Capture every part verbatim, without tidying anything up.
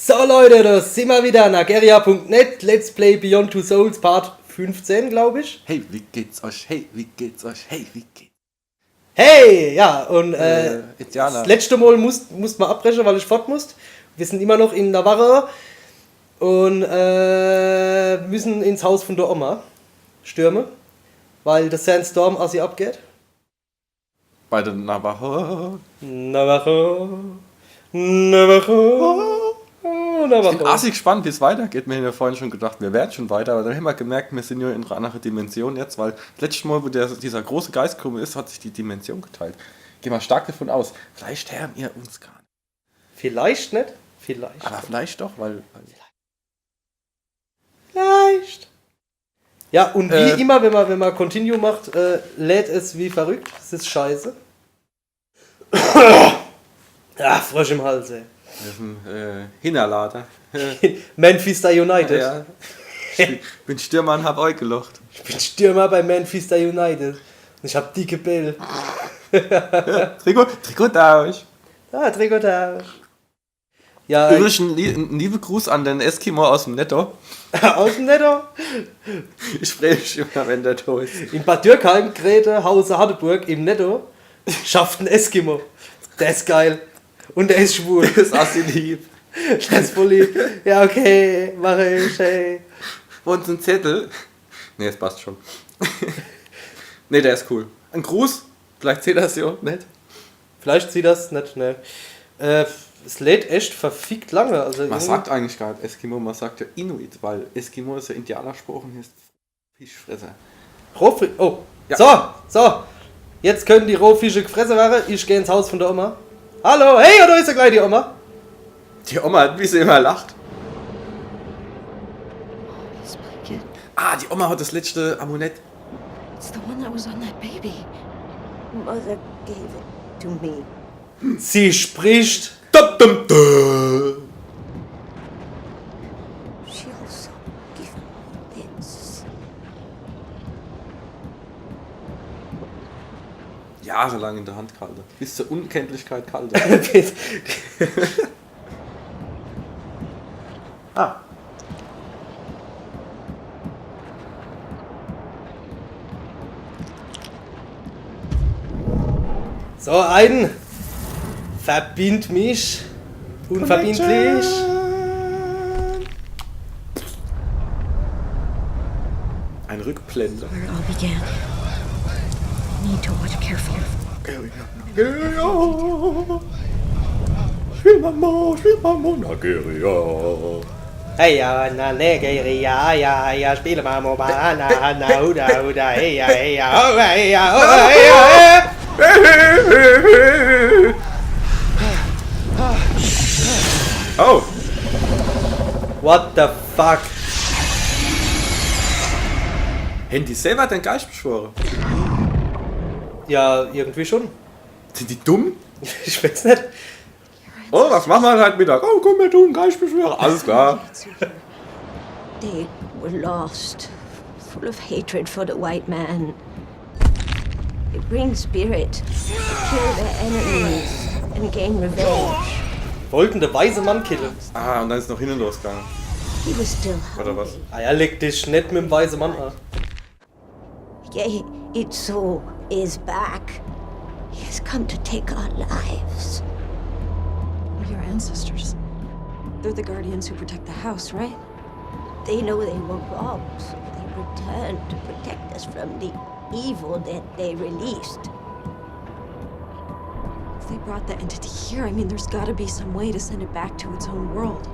So Leute, do simmer wieder, Nageria Punkt net, Let's Play Beyond Two Souls Part fünfzehn, glaub ich. Hey, wie geht's euch? Hey, wie geht's euch? Hey, wie geht's? Hey, ja, un äh, Äh, Indianer. Das letzte Mal musst, musst mer abbreche, weil ich fort musst. Wir sind immer noch in Navarro un äh, müssen ins Haus von der Oma stürme, weil der Sandstorm assi abgeht. Bei den Navajo. Navajo, Navajo, Ich bin Navajo. assi gespannt, wie es weitergeht. Wir haben ja vorhin schon gedacht, wir wären schon weiter, aber dann haben wir gemerkt, wir sind nur in einer anderen Dimension jetzt, weil das letzte Mal, wo der, dieser große Geist gekommen ist, hat sich die Dimension geteilt. Geh mal stark davon aus. Vielleicht haben wir uns gar nicht. Vielleicht net, vielleicht. Aber vielleicht doch, weil. weil Vielleicht. Ja, un wie Äh. immer, wenn man, wenn man Continue macht, äh, lädt es wie verrückt. Das ist scheiße. Ah, Frosch im Hals, ey. Das ist ein äh, Hinterlader. Manchester United. Ja. Ich bin Stürmer und hab euch gelocht. Ich bin Stürmer bei Manchester United. Und ich hab dicke Bälle. Trikot, Trikottausch. Ah, Trikottausch. Ja, Übrigens ein, lie- ein lieber Gruß an den Eskimo aus dem Netto. Aus dem Netto. Ich freue mich immer, wenn der da ist. In Bad Dürkheim, Grete, Hause Hardeburg im Netto schafft ein Eskimo. Der ist geil. Und der ist schwul. Das ist assi lieb. Der ist voll lieb. Ja, okay, mache ich, hey. Und ein Zettel. Nee, es passt schon. Nee, der ist cool. Ein Gruß. Vielleicht seht ihr das ja auch nicht. Vielleicht sieht das net, ne. Äh, es lädt echt verfickt lange. Also Man irgendwie- sagt eigentlich gar nicht Eskimo, man sagt ja Inuit, weil Eskimo ist ja Indianersprache und heißt Fischfresser. Rohfi oh. Ja. So, so. Jetzt können die Rohfische gefressen werden. Ich gehe ins Haus von der Oma. Hallo, hey, da ist ja gleich die Oma. Die Oma hat, wie sie immer lacht. This blanket. Ah, die Oma hat das letzte Amulett. It's the one that was on that baby. Mother gave it to me. Sie spricht. Dum, dum, dum. She also gave me this. Jahrelang in der Hand gehalten. Bis zur Unkenntlichkeit gehalten. Ah. So, ein. Verbind mich. Unverbindlich. Ein Rückblende. Where it all began. Need to watch carefully. Spiel Mama, spiel Mama, Nigeria. Hey ja, na Nigeria, ja, ja, spiele mal Mama, Hanna, Hanna, Huda, Huda, hey ja, hey ja, oh, hey ja, oh, hey ja, hey. Oh, What the fuck? Haben die selber den Geist beschworen? Ja, irgendwie schon. Sind die dumm? Ich weiß nicht. Oh, was machen wir heute Mittag? Oh, komm, wir tun Geist beschwören. Alles klar. They were lost, full of hatred for the white man. They bring spirit to kill their enemies and gain revenge. Wollten den weisen Mann killen. Ah, und dann ist noch hinten losgegangen. He was still Oder was? hungry. Ah ja, leg dich nicht mit dem weisen Mann an. Yei Itsuo is back. He has come to take our lives. Your ancestors. They're the guardians who protect the house, right? They know they were robbed, so they returned to protect us from the evil that they released. If they brought that entity here, I mean, there's gotta be some way to send it back to its own world.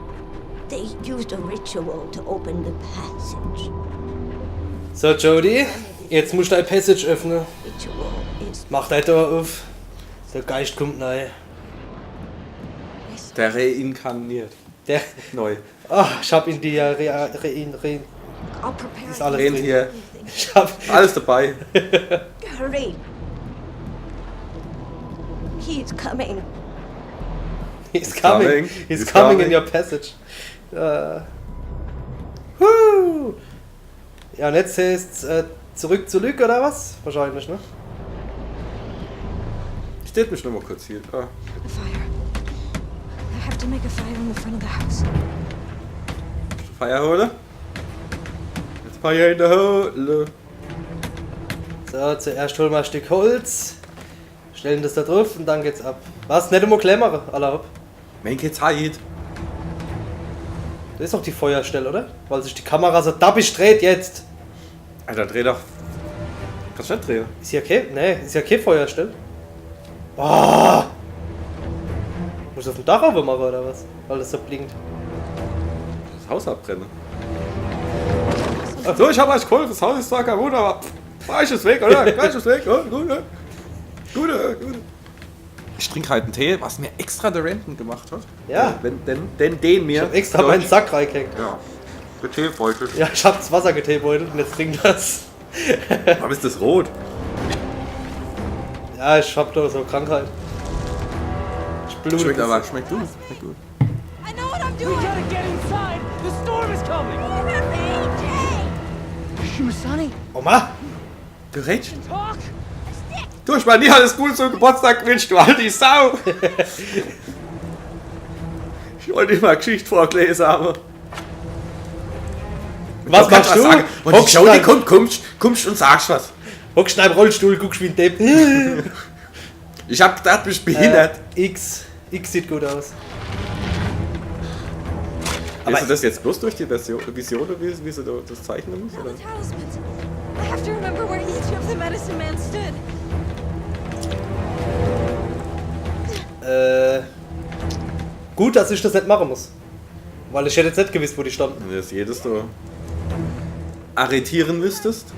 They used a ritual to open the passage. So, Jodie, jetzt musst du dein Passage öffnen. Ritual is Mach dein Tor auf. Der Geist kommt rein. Der reinkarniert. Der. Neu. Ah, ich hab in dir rein, rein, rein. I'll prepare. Ist alles Reden drin. Hier. Ich hab. Alles dabei. Hurry! He's coming. He's coming. Coming. He's He's coming in coming. Your passage. Äh. Woo. Ja, und jetzt heißt's äh, zurück zu Luke oder was? Wahrscheinlich, ne? Ich tät mich nochmal kurz hier. Ah. The fire. The Have to make a fire in the front of the house. Feuer hole. Jetzt Feuer in der Höhle. So, zuerscht hole mer e Stick Holz, stelle des do druff un dann geht's ab. Was? Net emol klemmere? Alla hopp. Wenn kä Zeit. Des is doch die Feuerstell, oder? Weil sich die Kamera so dabbisch dreht jetzt. Alter, dreh doch. Kannst net drehen. Is jo kä, nee, is jo kä Feuerstell. Ah! Muss uffm Dach owwe mache, oder was? Weil des so blinkt. Des Haus abbrenne. So, ich hab eich geholfe, des Haus is zwar kaputt, awwer gleich is weg, oder? Gleich is weg, oder? Gute. Gute, gute. Ich trink halt en Tee, was mir extra de Renton gemacht hat. Ja. Den, den, den, den mir. Ich hab extra mein Sack reigehängt. Ja. De Teebeutel. Ja, ich hab's Wasser geteebeutelt un jetzt trink des. Warum is des rot? Ja, ich hab doch so Krankheit. Ich blute. Schmeckt awwer, schmeckt gut. Schmeckt gut. I know what I'm doing. Gotta get inside! The storm is coming! Leave me, Jay. Shimasani, Oma! Gerätsch? talk! Du, ich mein, nie alles gut zum Geburtstag gewünscht, du alte Sau. Ich wollt immer Geschicht vorgelese, awwer. Was machst du? Sagen. Un die Hockst Jody da- kommt, kommst, kommst un sagst was. Hockst in deinem Rollstuhl, guckst wie en Depp. Ich hab gedacht, bist behindert. Äh, X. X sieht gut aus. Willst du des jetzt bloß durch die Version, Vision, wie, wie du des zeichnen musst? Oder? The talismans. I have to remember where each of the medicine men stood. Äh. Gut, dass ich des net mache muss. Weil ich hätt jetzt net gewisst, wo die standen. Wenn du des jedes so arretieren müsstest.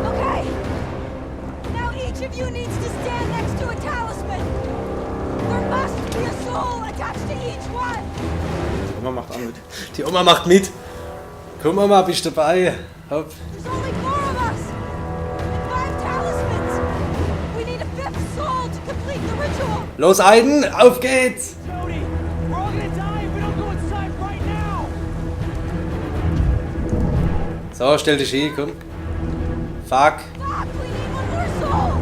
Okay. Now each of you needs to stand next to a talisman. There must be a soul attached to each one. Oma macht auch mit. Die Oma macht mit. Komm, Oma, bist dabei. Hopp. There's only four of us. And five talismans. We need a fifth soul to complete the ritual. Los, Aiden, auf geht's! Jody, we're all gonna die if we don't go inside right now! So, stell dich hin, komm. Fuck. Fuck, we need one more soul.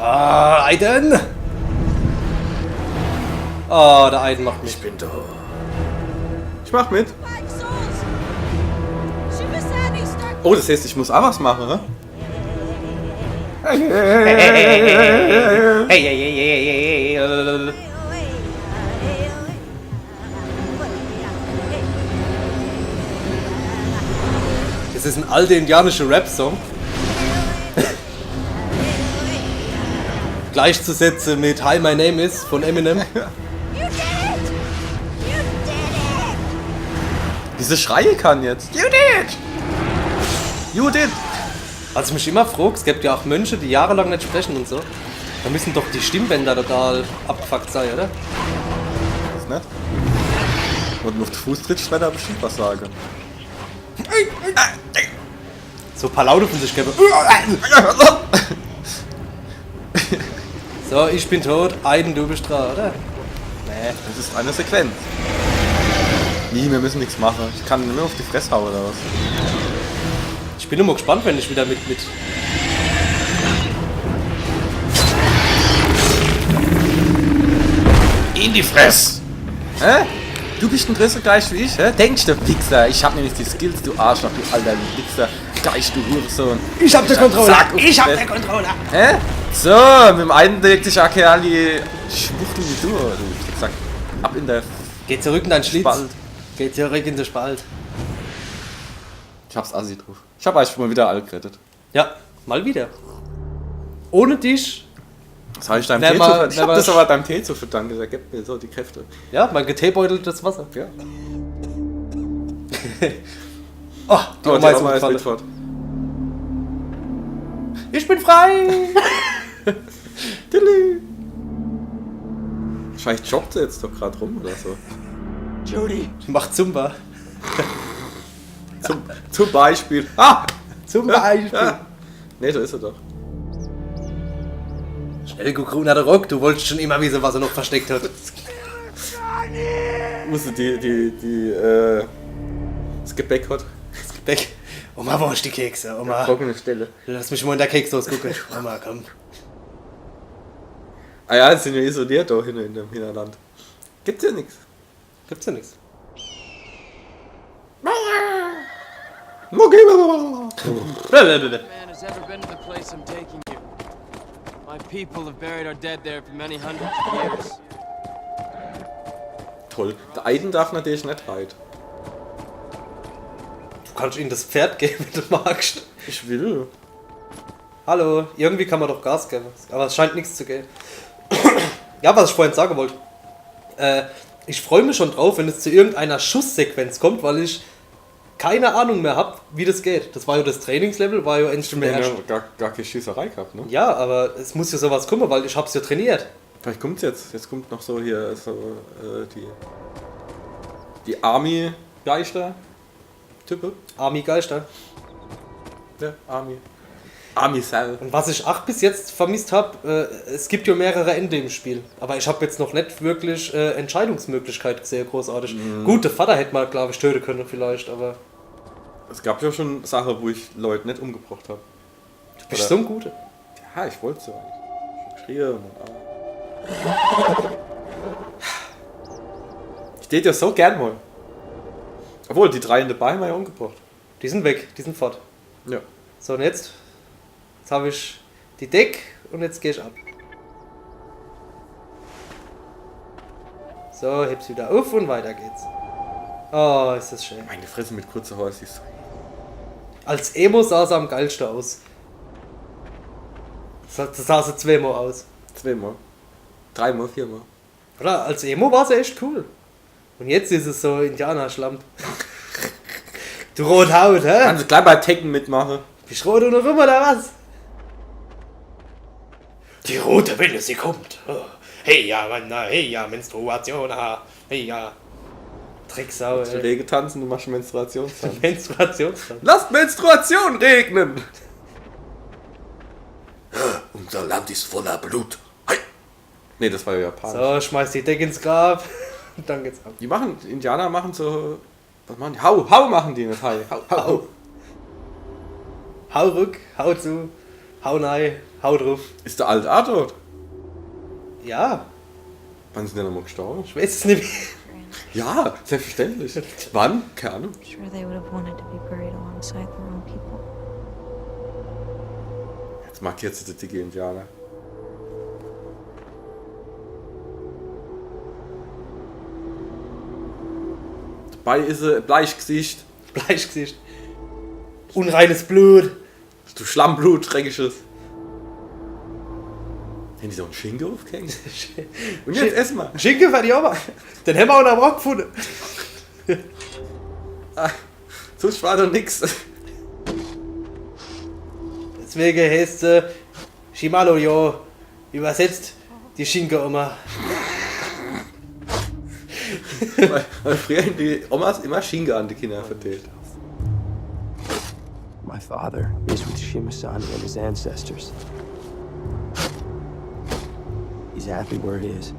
Ah, Aiden! Oh, der Aiden macht mich. Ich bin da. Ich mach mit. Five souls. Shimasani start. Oh, des heißt, ich muss auch was machen, ne? Hey, hey, hey, hey, hey, hey. Das ist ein alter indianischer Rap-Song. Gleichzusetzen mit Hi, My Name Is von Eminem. You did it! You did it! Wie se schreie kann jetzt. You did! You did! Was ich mich immer frag, es gibt ja auch Mönche, die jahrelang nicht sprechen und so. Da müssen doch die Stimmbänder total abgefuckt sein, oder? Is net? Wenn du auf de Fuß trittst, werd er bestimmt was sagen. So ein paar Laute von sich geben. So, ich bin tot. Aiden, du bist dran, oder? Nee. Das ist eine Sequenz. Nee, wir müssen nichts machen. Ich kann nur auf die Fresse hauen, oder was? Ich bin nur mal gespannt, wenn ich wieder mit, mit. In die Fresse! Hä? Du bist ein größerer Geist wie ich, hä? Denkst du, Wichser? Ich hab nämlich die Skills, du Arschloch, du alter Wichser. Geist, du Hurensohn. Ich hab die Kontrolle. Zack, auf Ich hab Fresse. Die Kontrolle. Hä? So, mit dem einen legt sich Akali Schwuchtel wie du, du Drecksack. Ab in der Geh zurück in deinen Schlitz. Spalt. Geh zurück in den Spalt. Ich hab's assi drauf. Ich hab euch schon mal wieder alle gerettet. Ja, mal wieder. Ohne dich. Das hab ich deinem Wenn Tee man- zu, ich wenn hab man- das aber deinem Tee zu verdanken, der gibt mir so die Kräfte. Ja, mein geteebeuteltes Wasser. Ja. Oh, die Oh, Oma ist umgefallen. Mit fort. Ich bin frei! Tüdelü. Wahrscheinlich joggt sie jetzt doch grad rum oder so. Jody, Die macht Zumba. Zum, zum Beispiel. Ah! Zum Beispiel. Ja. Nee, da ist er doch. Schnell, Kuckuck, na der Rock, du wolltest schon immer wissen, was er noch versteckt hat. Musst du die, die, die, äh, das Gebäck hat. Das Gebäck. Oma, wo hast du die Kekse? Oma, Trockene Stelle. Lass mich mal in der Keksdose gucken. Oma, komm. Ah ja, die sind ja isoliert da hinten in dem Hinterland. Gibt's ja nix. Gibt's ja nix. Mucki. Blablabla. Man has ever been to the place I'm taking you. My people have buried our dead there for many hundreds of years. Toll. Der Aiden darf natürlich net reite. Du kannst ihnen das Pferd geben, wenn du magst. Ich will. Hallo, irgendwie kann man doch Gas geben, aber es scheint nichts zu geben. Ja, was ich vorhin sagen wollte. Äh, ich freue mich schon drauf, wenn es zu irgendeiner Schusssequenz kommt, weil ich keine Ahnung mehr hab, wie das geht. Das war ja das Trainingslevel, war ja eins von Wir der haben ersten. ja gar, gar keine Schießerei gehabt, ne? Ja, aber es muss ja sowas kommen, weil ich hab's ja trainiert. Vielleicht kommt's jetzt. Jetzt kommt noch so hier so äh, die die Army-Geister-Type. Army-Geister. Ja, Army. Army Cell. Und was ich auch bis jetzt vermisst hab, äh, es gibt ja mehrere Ende im Spiel. Aber ich hab jetzt noch nicht wirklich äh, Entscheidungsmöglichkeit gesehen, großartig. Gut, der Vater hätte man, glaube ich, töten können vielleicht, aber Es gab ja schon Sachen, wo ich Leute nicht umgebracht habe. du bist so ein Guter. Ja, ich wollte so eigentlich. Ich hab geschrien und ah. Ich tät ja so gern mal. Obwohl, die drei in der Bar haben wir ja umgebracht. Die sind weg, die sind fort. Ja. So, und jetzt? Jetzt hab ich die Deck und jetzt geh ich ab. So, heb's wieder auf und weiter geht's. Oh, ist das schön. Meine Fresse mit kurzer Haare, siehst du. Als Emo sah sie am geilsten aus. Das sah, das sah sie zweimal aus. Zweimal. Dreimal, viermal. Oder? Als Emo war sie echt cool. Und jetzt ist es so Indianerschlamp. Du Rothaut, hä? Kannst du gleich bei Tekken mitmachen. Bist rot und rum oder was? Die rote Welle, sie kommt. Oh. Hey ja, Mann, na, hey ja, Menstruation, ah, hey ja. Drecksau, Du ey. Regentanzen, du machst Menstruationstanz. Menstruationstanz. Lasst Menstruation regnen! Unser Land ist voller Blut. Hi! Nee, das war ja japanisch. So, schmeiß die Decke ins Grab. Und dann geht's ab. Die machen, die Indianer machen so. Was machen die? Hau, hau machen die nicht. Hi. Hau, hau. Hau rück, hau zu, hau nei, hau drauf. Ist der alte auch tot? Ja, Wann sind die nochmal gestorben? ich weiß es nicht mehr. Ja, selbstverständlich. Wann? Keine Ahnung. I'm sure they would have wanted to be buried alongside their own people. Jetzt markiert sie die dicke Indianer. Dabei ist sie Bleichgesicht. Bleichgesicht. Unreines Blut. Du Schlammblut, dreckiges. Haben die so einen Schinken aufgehängt? Und jetzt essen wir. Schinken für die Oma. Den haben wir auch noch am Rock gefunden. Sonst war da nix. Deswegen heißt sie Shimalo, jo. Übersetzt die Schinke-Oma. Weil, weil früher haben die Omas immer Schinken an die Kinder verteilt. My father is with Shimasani and his ancestors. He's happy where he is.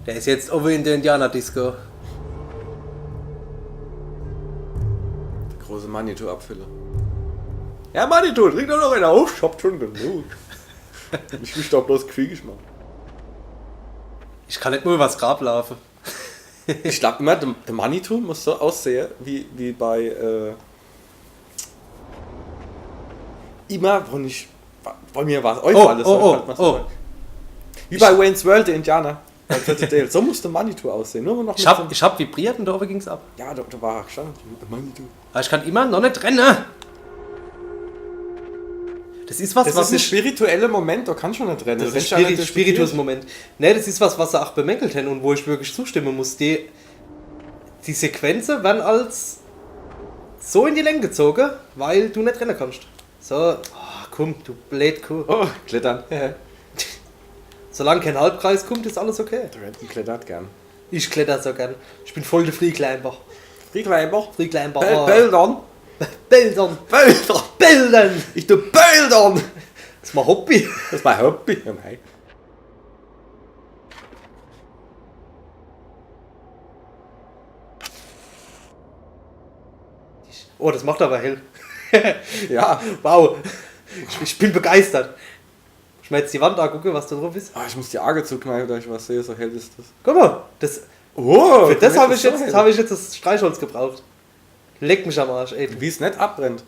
Der ist jetzt oben in der Indianer-Disco. Große Manitou-Abfüller. Ja, Manitou, trink doch noch einen auf, ich hab schon genug. Ich will doch bloß quiekig machen. Ich kann nicht mal übers Grab laufen. Ich glaub immer, der, der Manitou muss so aussehen, wie, wie bei, äh, immer, wenn ich, bei mir war es, euch Oh, war das oh, so, oh, hat man's oh. so. Wie bei Wayne's World, der Indianer. Beim vierten Teil. So muss der Manitou aussehen, nur noch mit Ich hab, so einem ich hab vibriert und da oben ging's ab. Ja, da, da war er schon. Manitou. Aber ich kann immer noch nicht rennen. Das ist was, Das was ist ein ich spiritueller Moment, da kannst du nicht rennen. Das Du ist rennst ja Spiri nicht durch die Spiritus Tür. Moment. Ne, das ist was, was sie auch bemängelt haben und wo ich wirklich zustimmen muss. Die, die Sequenzen werden als so in die Länge gezogen, weil du nicht rennen kannst. So, ah, komm, du blöd Kuh. Oh, klettern. Solange kein Halbkreis kommt, ist alles okay. Der Renton klettert gern. Ich kletter so gern. Ich bin voll der Freeclimber. Freeclimber. Freeclimber. Bel Oh. Beldern. Bildern. Beldern. Bildern. Ich tu Beldern. Das ist mein Hobby. Das ist mein Hobby. Ja, nein. Oh, das macht aber hell. Ja. Wow. Ich, ich bin begeistert. Ich mir jetzt die Wand angucke, was da drauf is. Ah, ich muss die Auge zukneife, dass ich was sehe, so hell is das. Guck mal, das, Oh, für das mir hab is ich so jetzt, hell. Hab ich jetzt das Streichholz gebraucht. Leck mich am Arsch, ey. Wie's net abbrennt.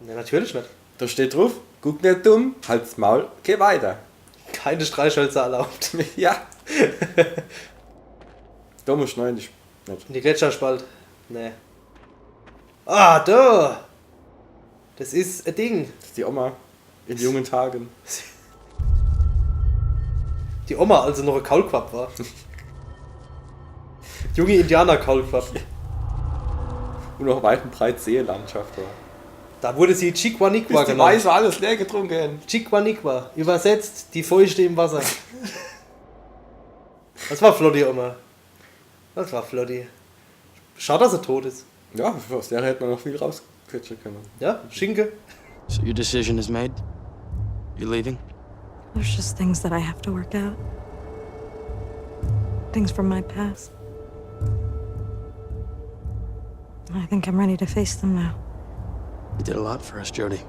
Ne, natürlich net. Da steht drauf, guck net dumm, halt's Maul, geh weiter. Keine Streichhölzer erlaubt. Ja. Da muss ich rein, ich net. In die Gletscherspalte. Ne. Ah, da! Das is e Ding. Das is die Oma in jungen Tagen. Die Oma, als se noch e Kaulquapp war. Junge Indianer-Kaulquapp. Und noch weit und breit Seelandschaft war. Da wurde sie Chiquaniqua Bis die genannt. Weiße alles leer getrunken. Chiquaniqua, übersetzt die Feuchte im Wasser. Das war flotti, Oma. Das war flotti. Schade, dass sie tot is. Ja, aus der hätte man noch viel rausquetschen können. Ja, Schinke. So your decision is made? You leaving? There's just things that I have to work out. Things from my past. I think I'm ready to face them now. You did a lot for us, Jodie.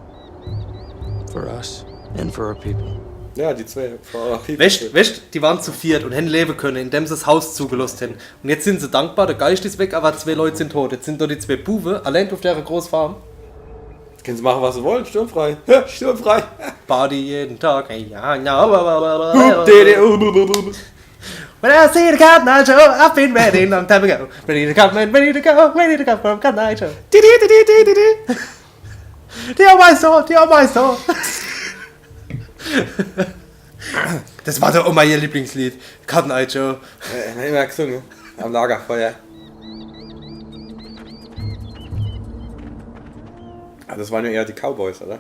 For us and for our people. Ja, die zwei. For our people. Wescht, wescht, die waren zu viert und hen lewe könne, indem se das Haus zugelost hen. Und jetzt sin se dankbar, der Geischt is weg, aber zwei Leut sin tot. Jetzt sin do die zwei Buwe, allein auf der groß Farm. Können sie machen, was sie wollen. Sturmfrei. Ja, sturmfrei. Party jeden Tag. Hey, ja, ja. Hup, dede, hup, hup, hup, hup. When I see the Cotton Eye Joe, I've been ready long time ago. Ready to come and ready to go, ready to come from Cotton Eye Joe. Di, di, di, di, di, di, di. Die Oma is tot, die Oma is tot. Das war der Oma ihr Lieblingslied. Cotton Eye Joe. Äh, hab ich immer gesungen. Am Lagerfeuer. Ah, das waren ja eher die Cowboys, oder?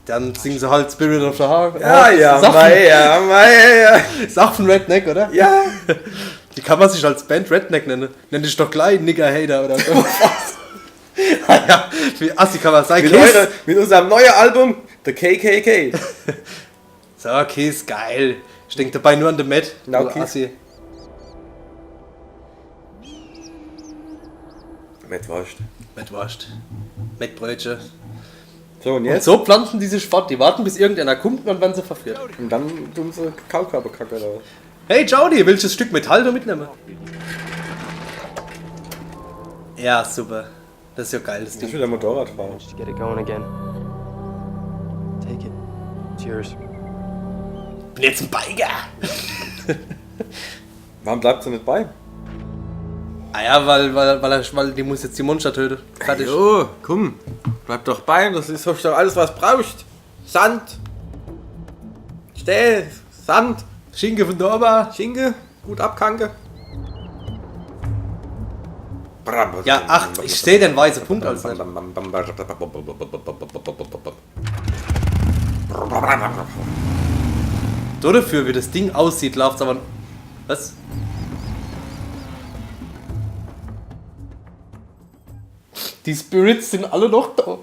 Dann singen se halt Spirit of the Heart. Ja, ja, Sachen, mei, ja, mei, ja. Sachen Redneck, oder? Ja. Wie kann man sich als Band Redneck nennen? Nenn dich doch gleich Nigger Hater oder so. Ja, wie assi kann man sein? Mit, Kiss. Eure, mit unserem neuen Album, The K K K. So, Kiss, geil. Ich denk dabei nur an den Matt. Na, Du Kiss. Assi. Mettwurst. Mettwurst. Mettbrötchen. So, und Und jetzt? So planten die sich fort. Die warten, bis irgendeiner kommt und dann werden sie verführt. Und dann tun sie Kaulquappe kacke oder was? Hey Jodie, willst du das Stück Metall da mitnehmen? Ja, super. Das ist ja geil, das Ich Ding. will ein Motorrad fahren. Just to get it going again. Take it. It's yours. Bin jetzt ein Biker. Warum bleibt sie nicht bei? Ah ja, weil, weil, weil, er, weil die muss jetzt die Monster töten. Fertig. Jo, komm. Bleib doch bei, das ist doch alles, was brauchst. Sand. Steh, Sand, Schinke von der Oma. Schinke, gut abkanke. Ja, ach, ich sehe den weißen Punkt als nicht. So dafür, wie das Ding aussieht, läuft's aber. Was? Die Spirits sind alle noch da.